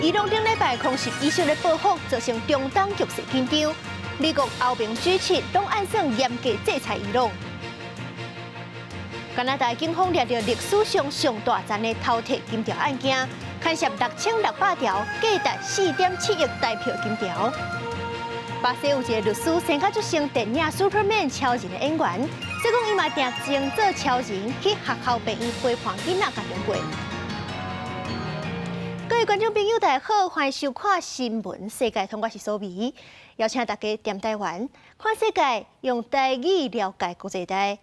伊朗頂禮拜空襲以色列報復，造成中東局勢緊張。美國、歐盟支持攏按算嚴格制裁伊朗。加拿大警方掠著歷史上上大宗的偷提金條案件，牽涉6600條，價值4.7億台票金條。巴西有一个律師生甲足像電影《Superman》超人的演員，所以講伊嘛定裝做超人去學校病院陪伴囡仔共中過。各位觀眾朋友，大家好，歡迎收看新聞世界通，我是蘇美，邀請大家踮台灣看世界，用台語了解國際大。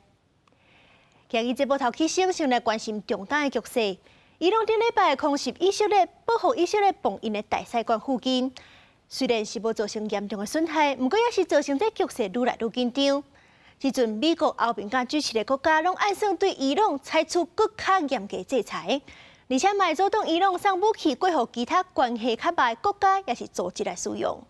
今日節目頭起先，先來關心中東的局勢。伊朗頂禮拜空襲以色列，報復以色列爆𪜶的大使館附近。雖然是無造成嚴重的損害，毋過也是造成這局勢愈來愈緊張。這陣美國、歐盟佮主持的國家攏按算對伊朗採取閣較嚴格制裁，而且嘛會阻擋伊朗送武器過予其他關係較歹國家，抑是組織來使用。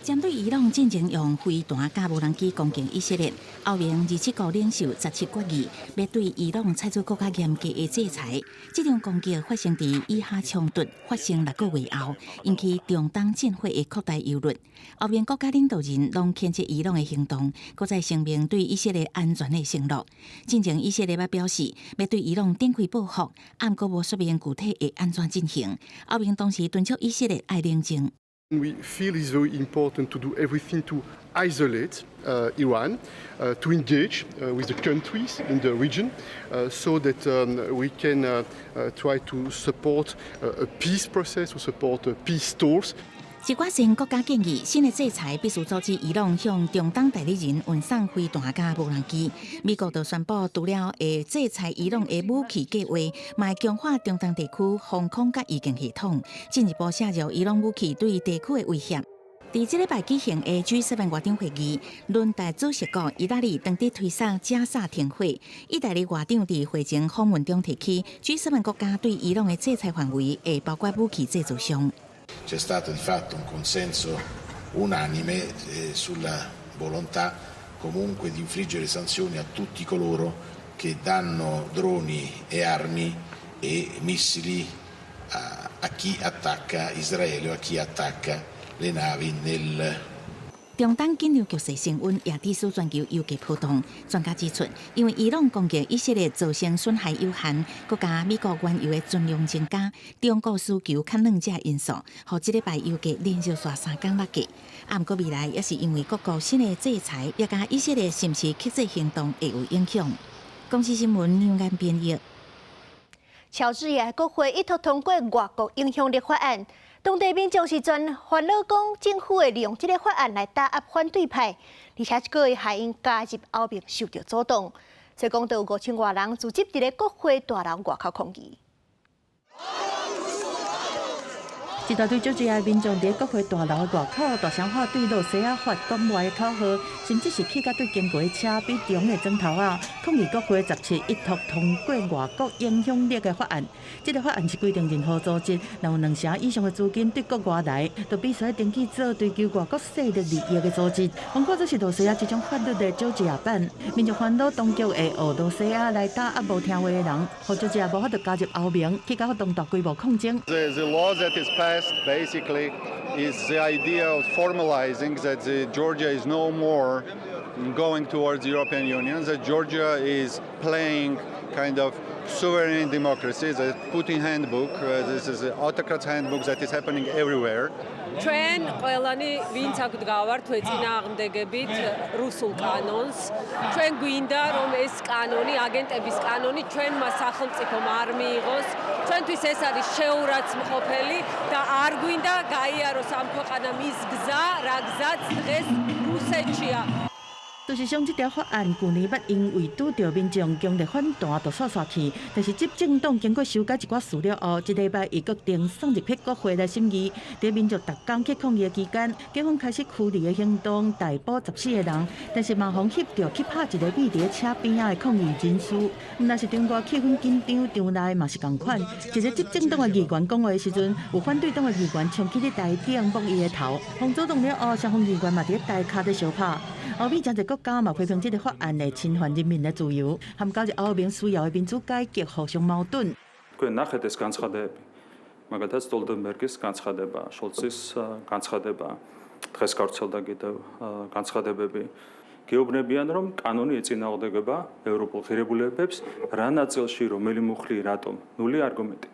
針對伊朗進前用飛彈佮無人機攻擊以色列，歐盟27國領袖17決議，欲對伊朗採取閣較嚴格的制裁。這場攻擊發生佇以哈衝突發生6個月後，引起中東戰火的擴大憂慮。歐盟國家領導人攏譴責伊朗的行動，閣再聲明對以色列安全的承諾。進前以色列嘛表示，欲對伊朗展開報復，毋過無說明具體會按怎進行。歐盟同時敦促以色列愛冷靜。 We feel it's very important to do everything to isolate Iran, to engage with the countries in the region, so that we can try to support a peace process, to support peace talks. 一寡先國家建議，新的制裁必須阻止伊朗向中東代理人運送飛彈佮無人機。美國就宣布，除了會制裁伊朗的武器計劃，嘛會強化中東地區防空佮預警系統，進一步削弱伊朗武器對地區的威脅。佇這禮拜舉行的 G7 外長會議，輪代主席國意大利當地推捒加薩停火。意大利外長佇會前訪問中提起，G7 國家對伊朗的制裁範圍會包括武器製造商。 C'è stato di fatto un consenso unanime sulla volontà comunque di infliggere sanzioni a tutti coloro che danno droni e armi e missili a chi attacca Israele o a chi attacca le navi nel 中東緊張局勢升溫，也致使全球油價波動。專家指出，因為伊朗攻擊以色列造成損害有限，閣加美國原油的存量增加，中國需求較軟這因素，予這禮拜油價連續紲3工落價。啊，毋過未來也是因為各國新的制裁，也佮以色列是毋是克制行動會有影響。公視新聞梁安編譯。喬治亞國會一頭通過外國影響力法案。當地民眾是全煩惱，講政府會利用這个法案來打壓反對派，而且這個會害𪜶加入歐盟受到阻擋。所以講，有5000外人聚集佇咧國會大樓外口抗議。一大堆喬治亞民眾佇國會大樓外口大聲喊對露西亞法國外的口號，甚至是去共對經過的車比中的磚頭仔，抗議國會17一讀通過外國影響力的法案。這个法案是規定任何組織，若有兩成以上的資金對國外來，就必須登記做追求外國勢力利益的組織。包括這是露西亞這種法律的喬治亞版，民眾煩惱當局會學露西亞來打壓無聽話的人，予喬治亞無法度加入歐盟，去共發動大規模抗爭。 The law that is passed basically is the idea of formalizing that the Georgia is no more going towards the European Union, that Georgia is playing kind of sovereign democracy, the Putin handbook, this is the autocrat's handbook that is happening everywhere. ჩვენ ყველანი ვინც აქ დგავართ ვეწინააღმდეგებით რუსულ კანონს. ჩვენ გვინდა რომ ეს კანონი, აგენტების კანონი ჩვენმა სახელმწიფომ არ მიიღოს. ჩვენთვის ეს არის შეურაცხმყოფელი და არ გვინდა გაიაროს ამ ქვეყანამ ის გზა, რა გზაც დღეს რუსეთშია. 事實上，這條法案舊年捌因為拄著民眾強烈反彈，就煞煞去。但是執政黨經過修改一寡資料後，這禮拜伊決定送入去國會來審議。佇民眾逐工去抗議的期間，警方開始驅離的行動，逮捕14個人，但是嘛予翕著去拍一個覕佇車邊仔的抗議人士。毋但是場外氣氛緊張，場內嘛是仝款。一個執政黨的議員講話的時陣，有反對黨的議員衝去咧台頂摸伊的頭，予阻擋了後，雙方議員嘛佇咧台跤咧相拍。歐美誠濟國家嘛批評這个法案會侵犯人民的自由，和加入歐盟需要的民主改革互相矛盾。 თქვენ ნახეთ ეს განცხადებები. მაგალითად სტოლტენბერგის განცხადება, შოლცის განცხადება, დღეს გავრცელდა კიდევ განცხადებები. გეუბნებიან, რომ კანონი ეწინააღმდეგება ევროპულ ღირებულებებს, რა ნაწილში, რომელი მუხლი, რატომ, ნული არგუმენტი.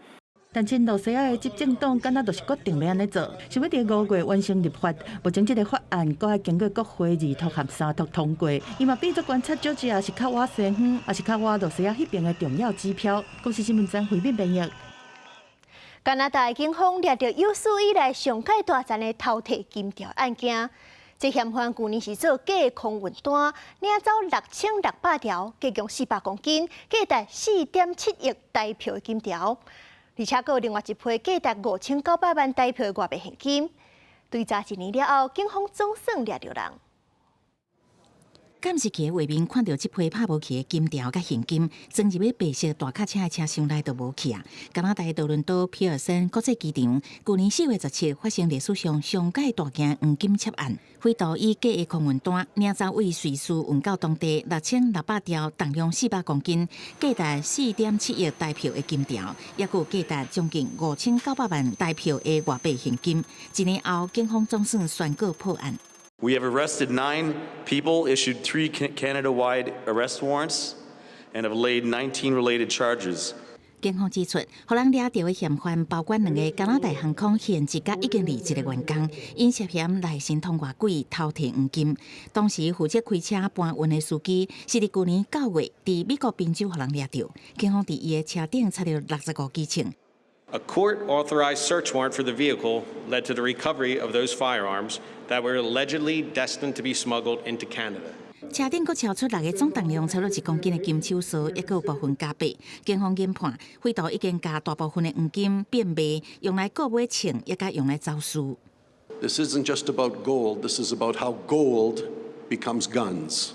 但親露西亞的執政黨敢若就是決定欲按呢做，想欲佇5月完成立法。目前這个法案閣愛經過國會二讀和三讀通過。伊嘛變做觀察喬治亞是較倚西方，抑是較倚露西亞彼爿的重要指標。公視新聞曾惠敏編譯。加拿大警方掠著有史以來上蓋大宗的偷提金條案件，這嫌犯舊年是做假空運單，領走6600條，計共400公斤，價值4.7億台票的金條。而且閣有另外一批價值5900萬台票的外幣現金。追查一年了後，警方總算掠著人。監視器的畫面看著這批拍無去的金條佮現金，裝入去白色大卡車的車廂內就無去啊！加拿大多倫多皮爾森國際機場，舊年4月17發生歷史上上蓋大件黃金竊案，匪徒以假的空運單領走位瑞士運到當地6600條重量400公斤、價值4.7億台票的金條，抑閣有價值將近5900萬台票的外幣現金。一年後，警方總算宣告破案。 We have arrested nine people, issued three Canada-wide arrest warrants, and have laid 19 related charges. 警方指出，予人掠著的嫌犯包括兩个加拿大航空現職佮已經離職的員工，𪜶涉嫌內神通外鬼偷提黃金。當時負責開車搬運的司機是佇舊年9月佇美國賓州予人掠著，警方佇伊的車頂查著65支槍。 A court-authorized search warrant for the vehicle led to the recovery of those firearms that were allegedly destined to be smuggled into Canada. 車頂閣搜出六个總重量超過1公斤的金手鎖，抑閣有部分加幣。警方研判，匪徒已經共大部分的黃金變賣，用來購買槍，抑佮用來走私。 This isn't just about gold. This is about how gold becomes guns.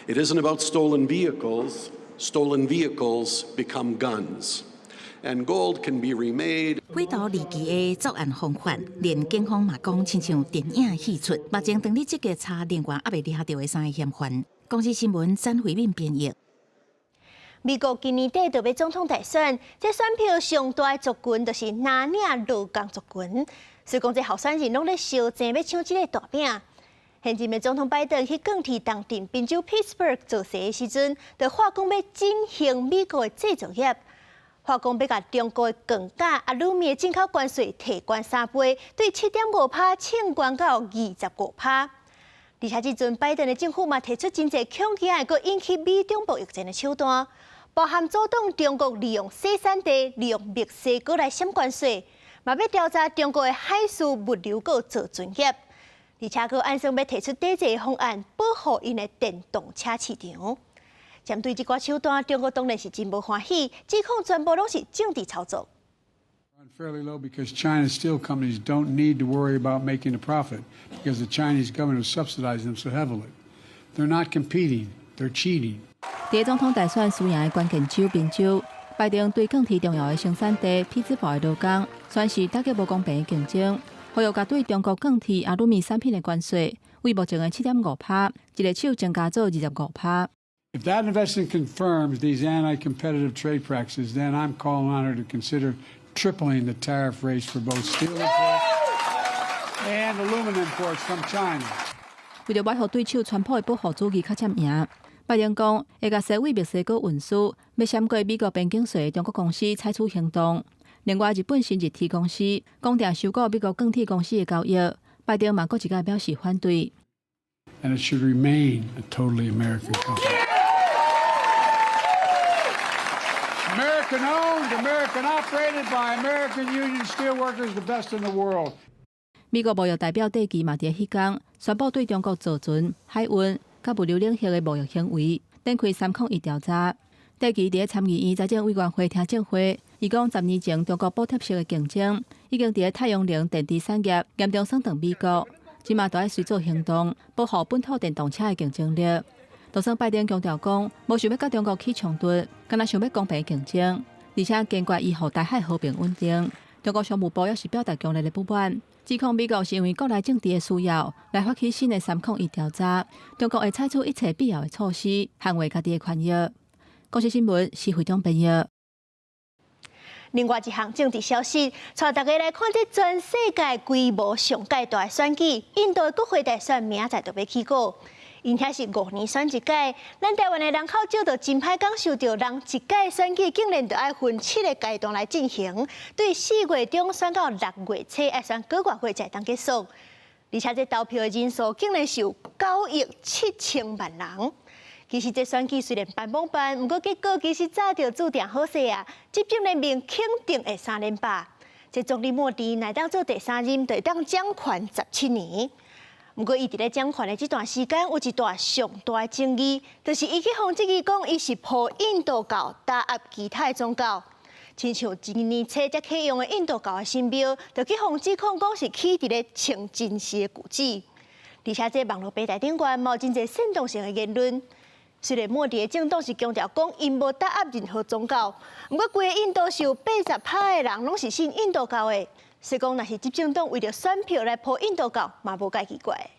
It isn't about stolen vehicles. Stolen vehicles become guns. And gold can be remade. 匪徒離奇的作案方法，連警方嘛講親像電影戲出。目前正佇積極查另外猶未掠著的三个嫌犯。公視新聞曾慧敏編譯。美國今年底就欲總統大選，這選票上大的族群就是藍領勞工族群，所以講這候選人攏咧相爭欲搶這个大餅。現任的總統拜登去鋼鐵重鎮賓州 Pittsburgh 造勢的時陣，就喊講欲振興美國的製造業。喊講欲共中國的鋼鉀、阿魯米的進口關稅提懸3倍，對7.5趴升懸到25趴。而且這陣拜登的政府嘛提出真濟強硬的，閣引起美中貿易戰的手段，包含阻擋中國利用細產地、利用墨西哥來閃關稅，嘛欲調查中國的海事物流閣造船業，而且閣按算欲提出抵制方案，保護𪜶的電動車市場。針對這寡手段，中國當然是真無歡喜，指控全部攏是政治操作。 Fairly low because China's steel companies don't need to worry about making a profit because the Chinese government is subsidizing them so heavily. They're not competing, they're cheating. 佇總統大選輸贏的關鍵州賓州，拜登對鋼鐵重要的生產地匹茲堡的勞工宣示打擊無公平的競爭，呼籲共對中國鋼鐵、阿魯米產品的關稅，為目前的7.5趴，一下手增加做25趴。 If that investigation confirms these anti-competitive trade practices, then I'm calling on her to consider tripling the tariff rates for both steel imports and aluminum imports from China. 為著欲予對手川普的保護主義較佔贏，拜登講會共西位墨西哥運輸欲閃過美國邊境稅的中國公司採取行動。另外，日本新日鐵公司講定收購美國鋼鐵公司的交易，拜登嘛閣一擺表示反對。 And it should remain a totally American company. American owned, American operated by American union steelworkers, the best in the world. 美國貿易代表戴琪嘛佇彼工宣布對中國造船、海運佮物流領域的貿易行為展開301調查。戴琪佇參議院財政委員會聽證會，伊講10年前中國補貼式的競爭已經佇太陽能電池產業嚴重損斷美國，這馬就愛隨做行動，保護本土電動車的競爭力。就算拜登強調講，無想欲佮中國起衝突，干焦想欲公平競爭，而且堅決維護台海和平穩定。中國商務部也是表達強烈的不滿，指控美國是因為國內政治的需要來發起新的301調查，中國會採取一切必要的措施，捍衛家己的權益。公視新聞，施惠中編譯。另外一項政治消息，帶大家來看這全世界規模上蓋大的選舉，印度的國會大選明仔載就欲起鼓。𪜶遐是5年選一屆，咱台灣的人口少到真歹感受著，人一屆選舉竟然著愛分七个階段來進行，對4月中選到6月初，愛選閣外月才會當結束。而且這投票的人數竟然是有9億7千萬人。其實這選舉雖然辦罔辦，毋過結果其實早就注定好勢啊！執政聯盟肯定會三連霸。這總理莫迪若當做第三任，就會當掌權17年。毋過，伊佇咧掌權的這段時間，有一段上大的爭議，就是伊去予質疑講，伊是抱印度教打壓其他的宗教。親像今年初才啟用的印度教的神廟，就去予指控講是起佇咧清真寺的舊址。而且，這網路平台頂懸嘛有真濟煽動性的言論。雖然莫迪的政黨是強調講，𪜶無打壓任何宗教，毋過規个印度是有80%的人攏是信印度教的。所以講，若是執政黨為著選票來抱印度教，嘛無蓋奇怪。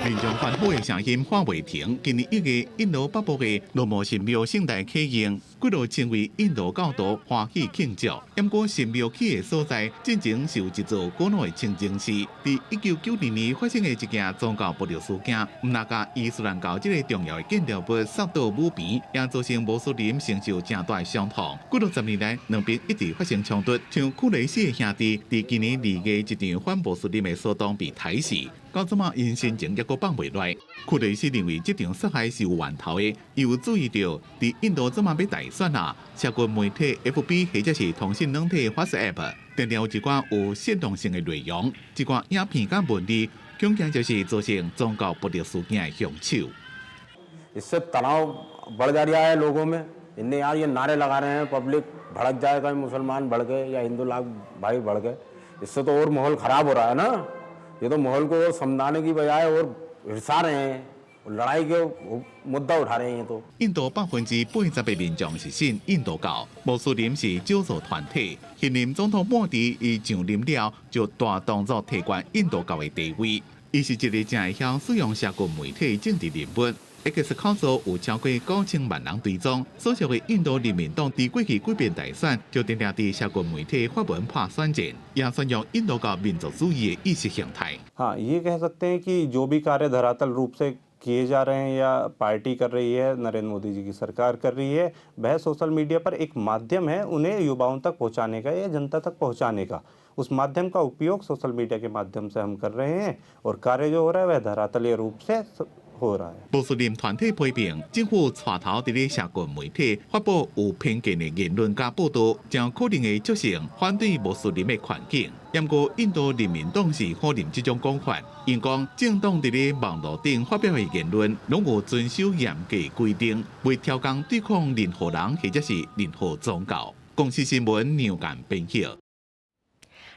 民眾歡呼的聲音喊袂停。今年1月，印度北部的羅摩神廟盛大啟用，幾若千位印度教徒歡喜慶祝。毋過神廟起的所在，進前是有一座古老的清真寺。佇1992年發生的一件宗教暴力事件，毋但共伊斯蘭教這个重要的建築物掃到武邊，也造成穆斯林承受誠大的傷痛。幾若十年來，兩邊一直發生衝突。像庫雷西的兄弟，佇今年2月一場反穆斯林的騷動被刣死。到這馬𪜶神情猶閣放袂落。庫雷西認為這場殺害是有源頭的，伊有注意著，佇印度這馬欲大選啊，社群媒體 FB 或者是通訊軟體 WhatsApp，定定有一寡有煽動性的內容，一寡影片佮文字，恐驚就是造成宗教暴力事件的兇手。 इससे तनाव बढ़ जा रहा है लोगों में। इन्हें यार ये नारे लगा रहे हैं, पब्लिक भड़क जाए, कहीं मुसलमान भड़के या हिंदू लोग भाई भड़के। इससे तो और माहौल खराब हो रहा है ना। ये तो माहौल को और समझाने की बजाय और हिड़सा रहे हैं, लड़ाई के मुद्दा उठा रहे हैं तो。印度80%的民眾是信印度教，穆斯林是少數團體。現任總統莫迪伊上任了，就大動作提懸印度教的地位。伊是一个誠會曉使用社群媒體的政治人物。X 號數有超過9000萬人追蹤，所屬的印度人民黨佇過去幾遍大選就定定佇社群媒體發文拍選戰，也宣揚印度教民族主義的意識形態。 हाँ, ये कह सकते हैं कि जो भी कार्य धरातल रूप से किए जा रहे हैं या पार्टी कर रही है, नरेंद्र मोदी जी की सरकार कर रही है, वह सोशल मीडिया पर एक माध्यम है उन्हें युवाओं तक पहुंचाने का या जनता तक पहुंचाने का। उस माध्यम का उपयोग सोशल मीडिया के माध्यम से हम कर रहे हैं और कार्य जो हो रहा है, वह धरातलीय रूप से हो रहा है。穆斯林團體批評政府帶頭佇咧社群媒體發布有偏見的言論佮報導，將可能會造成反對穆斯林的環境。毋過印度人民黨是否認這種講法，𪜶講政黨佇咧網路頂發表的言論，攏有遵守嚴格規定，袂挑工對抗任何人或者是任何宗教。公視新聞梁間編譯。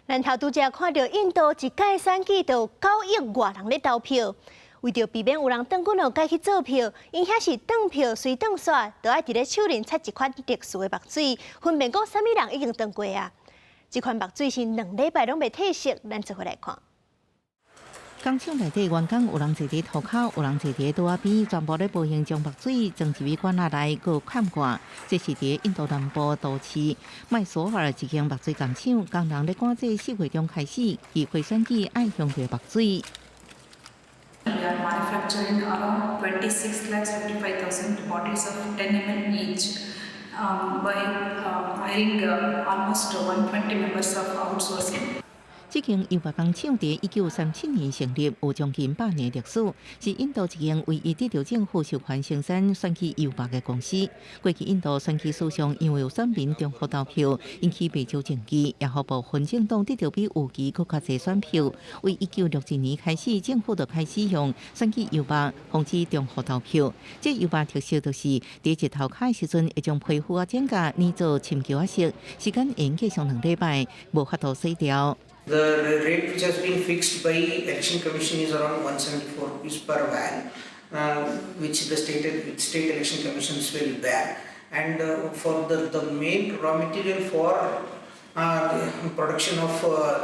咱頭拄才看著印度一屆選舉就9億外人咧投票。為著避免有人轉滾喔改去做票，𪜶遐是轉票隨轉煞，都愛佇咧手裡擦一款特殊的墨水，分辨講啥物人已經轉過啊。這款墨水是2禮拜攏袂褪色，咱做伙來看。工廠內底員工有人坐佇塗跤，有人坐佇桌仔邊，全部咧步行將墨水裝入去罐仔內，閣蓋蓋。這是佇印度南部都市麥索爾一間墨水工廠，工人咧趕這4月中開始，議會選舉愛用著墨水。 We are manufacturing around 26,55,000 bottles of 10 ml each by hiring almost 120 members of outsourcing. 這間油墨工廠佇1937年成立，有將近100年歷史，是印度一間唯一得著政府授權生產選舉油墨的公司。過去印度選舉史上，因為有選民重複投票，引起不少爭議，也予部分政黨得著比預期閣較濟選票。為1961年開始，政府就開始用選舉油墨防止重複投票。這油墨特色就是佇日頭較的時陣，會將皮膚仔指甲染做深橘仔色，時間會繼續2禮拜，無法度洗掉。 The rate which has been fixed by Election Commission is around 174 rupees per vial, which the state election commissions will bear. And for the main raw material for the production of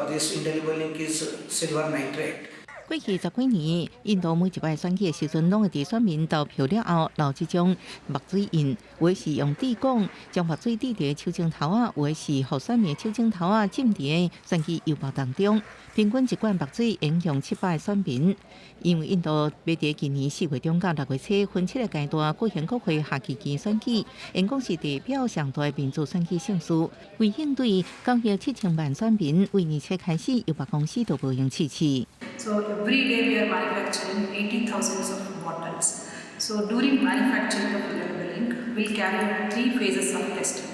this indelible ink is silver nitrate. 過去十幾年，印度每一擺選舉的時陣，攏會佇選民投票了後留這種墨水印，有的是用滴管將墨水滴佇手指頭仔，有的是予選民手指頭仔浸佇選舉郵包當中。平均一罐墨水影響700個選民。因為印度欲佇今年4月中到6月初分七個階段舉行國會下議院選舉，因講是代表上大民主選舉盛事。為應對9億7千萬選民，為年初開始，郵包公司就無閒試試。 So every day we are manufacturing 80,000 of bottles. So during manufacturing of indelible ink, we'll carry out three phases of testing.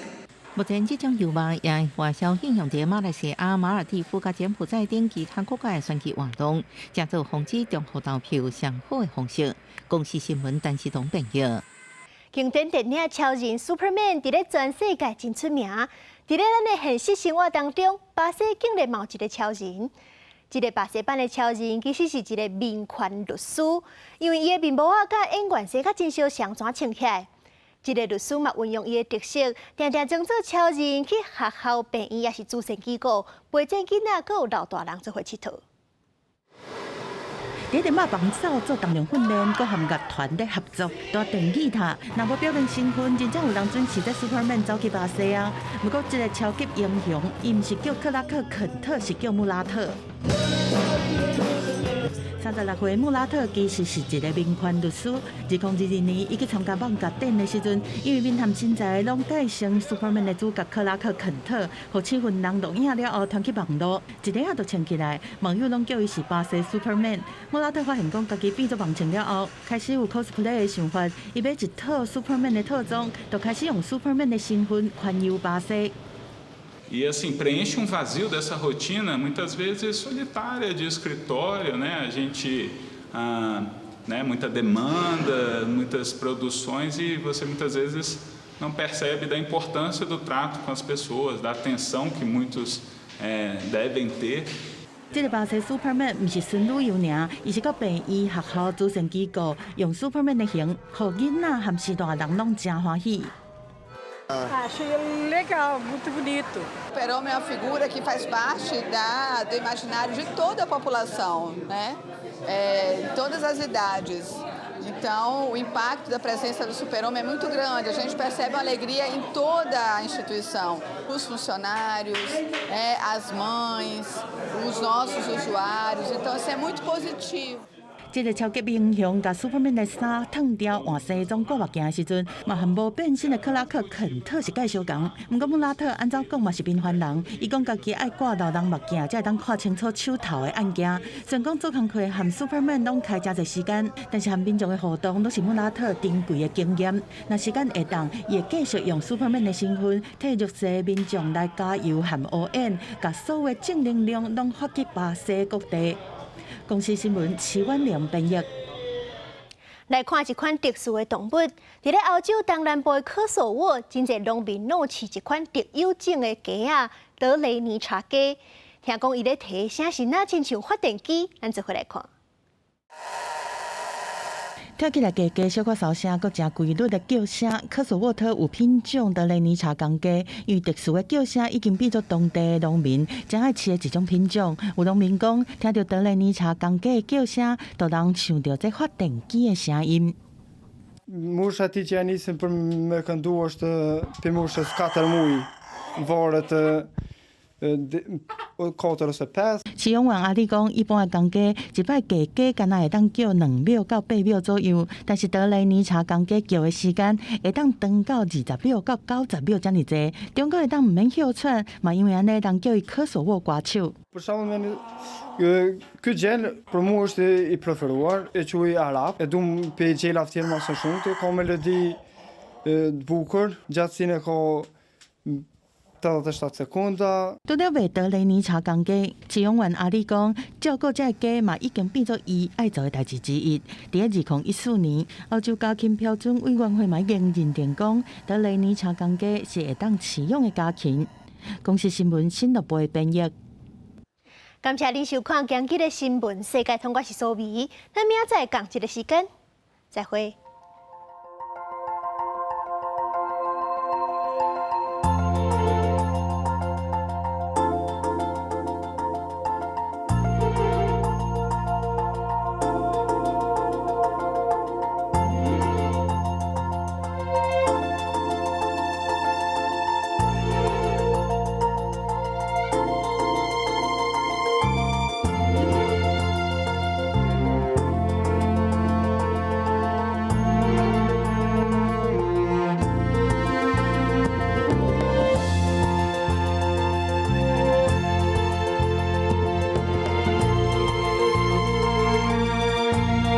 目前，這種油墨也外銷應用佇馬來西亞、馬爾地夫、佮柬埔寨等其他國家的選舉活動，誠做防止中伏投票上好的方式。公視新聞陳世東編譯。經典電影超人 Superman 佇咧全世界真出名。佇咧咱的現實生活當中，巴西竟然嘛有一個超人。這個巴西版的超人其實是一個民權律師，因為伊的面帽仔佮演員生較真相像，怎穿起來？這個律師嘛運用伊的特色，定定裝做超人去學校、病院，抑是慈善機構，陪這囡仔，閣有老大人做伙𨑨迌。佇咧肉房走做重量訓練，閣和樂團咧合作，蹛電吉他。若無表明身份，真正有人準是這 Superman 走去巴西啊。毋過，這個超級英雄，伊毋是叫克拉克肯特，是叫穆拉特。36歲穆拉特其實是一個民權律師。2022年，伊去參加艋舺典的時陣，因為面和身材攏改成 Superman 的主角克拉克肯特，予試份人錄影了後傳去網路，一下仔就穿起來，網友攏叫伊是巴西 Superman。穆拉特發現講，家己變做網紅了後，開始有 cosplay 的想法，伊買一套 Superman 的套裝，就開始用 Superman 的身份環遊巴西。 E assim, preenche um vazio dessa rotina, muitas vezes solitária de escritório, né? A gente, ah, né, muita demanda, muitas produções e você muitas vezes não percebe da importância do trato com as pessoas, da atenção que muitos devem ter. 這個巴西 Superman 毋是純旅遊爾，伊是到病院、學校、慈善機構，用 Superman 的形，予囡仔和序大人攏誠歡喜。 Achei legal, muito bonito. O Super-Homem é uma figura que faz parte do imaginário de toda a população, né? Todas as idades. Então, o impacto da presença do Super-Homem é muito grande. A gente percebe uma alegria em toda a instituição. Os funcionários, né, as mães, os nossos usuários. Então, isso é muito positivo. 這個超級英雄共 Superman 的衫脫掉換西裝掛目鏡的時陣，嘛和無變身的克拉克肯特是蓋相仝。毋過穆拉特按怎講嘛是平凡人，伊講家己愛掛老人目鏡，才會當看清楚手頭的案件。雖然講做工課和 Superman 攏開誠濟時間，但是和民眾的互動攏是穆拉特珍貴的經驗。若時間會當，伊會繼續用 Superman 的身份，替弱勢民眾來加油和応援，共所有正能量攏發去巴西各地。公視新聞徐婉玲編譯。來看一款特殊的動物，佇咧歐洲東南部的科索沃，真濟農民攏飼一款特有種的雞仔——德雷尼察雞。聽講伊咧啼聲是若親像發電機，咱做伙來看。聽起來雞雞小可梢聲，閣誠規律的叫聲。科索沃特有品種德雷尼察公雞，因為特殊的叫聲已經變做當地農民誠愛飼的一種品種。有農民講，聽著德雷尼察公雞的叫聲，就人像著這發電機的聲音。 Mosha e tij që ja nisën për me këndu është për moshës 4 muaj, varet 4 ose 5。飼養員阿里講，一般的公雞一擺雞雞敢若會當叫2秒到8秒左右，但是德雷尼察公雞叫的時間會當長到20秒到90秒遮爾濟，中國會當毋免歇喘，嘛因為按呢人叫伊科索沃歌手。 Për shembull, ky gjel për mua është i preferuar, e quaj Arab, e du pe gjelave tjerë më së shumti, ka melodi të bukur, gjatësinë e ka 87 sekonda。除了賣德雷尼察公雞，飼養員阿里講，照顧這个雞嘛已經變做伊愛做的代誌之一。佇2014年，歐洲家禽標準委員會嘛已經認定講，德雷尼察公雞是會當飼養的家禽。公視新聞新樂部的編譯。感謝您收看今日的新聞世界通，我是蘇美，咱明仔載仝一个時間，再會。